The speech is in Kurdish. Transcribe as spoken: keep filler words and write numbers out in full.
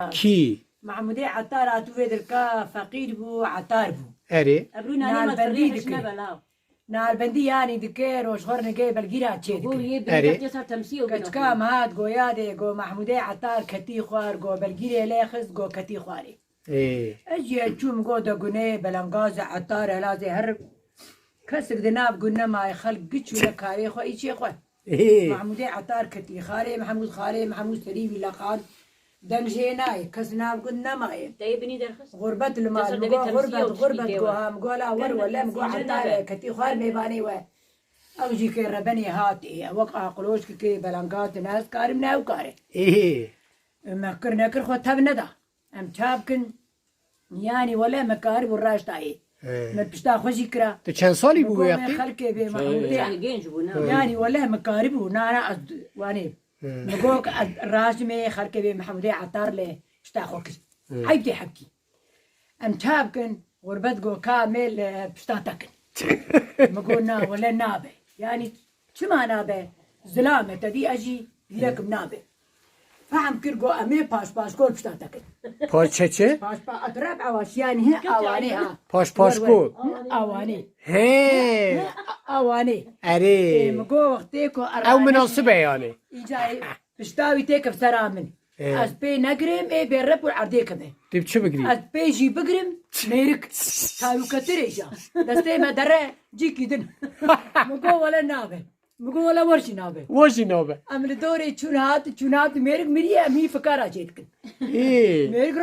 Kî? Mehmûdê Etar a tu vê dirka feqîr bû, Etar bû. Erê. Ebrû nanê me Nalbendî firî hiş dike. Nebe law. Nalbendî yanî dike, rojxor nigê belgîra çê dike. Erê. Keçika me hat goya dê, go Mehmûdê Etar ketî xwar, go belgîrê lê xist, go ketî xwarê. Ê. Ez jî çûm go de gunê belengazê Etar elazê her kesik di nav gun nemayê, xelk giç û ne karê xwe îçê xwe. Ê. Mehmûdê Etar ketî xarê Mehmûd, xarê Mehmûd serî wî leqand. Deng jê nayê, kes nav gun nemayê. Te yê binî derxist? Xurbet li mal, Desa mi devê go temsîl xurbet, ew xurbet tiştî go kê we. Ham, go la wer Temsîl wele, mi go nebe. Etarê ketî xwar mêvanê we. Ew jî kê rebenê hatê, ew wek aqiloj ki kê belengaz dine, ez karim ne ew kare. Ê. Me kir nekir xwe tev neda. Em ça bikin? Yanî wele me karibû raştayê. He. Me pişta xwe jî kira. Tu çend salî bû wê wextê? Xelkê bê Mehmûdê. Yanî genc bû, ne? He. Yanî wele me karibû, na, na, ez, wanê. He. Me got ez raştî me xelkê bê Mehmûdê Etar lê pişta xwe kir. He. Eyb tê hekî. Em ça bikin? Xurbet go ka me li pişta te kin. Me got na, wele nabe. Yanî çima nabe? Zilam e, te dî ez jî hîrekim nabe. Fehm kir go em ê paş paşkol pişta te kin. Paş çeçe? Paş pa-, etrab awaş, yanî he awanê ha. Paş paşkol. Hı, awanê. He. He, awanê. Erê. Ê, me got wextê ku ew minasib e yanî. Îca pişta wî têkif sera min. Ê. Ez pê negirim, ê bê rep û erdê keve. Tu çi bigirî? Ez pê jî bigirim, mêrik. Tayûketirê ja. Destê me dere, cîkî din. Min got wele nabe. Min got wele wer jî nabe. Wer jî nabe. Em li dorê çûn hat, çûn hat mêrik miriye, em hî fikara çê dikin. Ê. Mêrik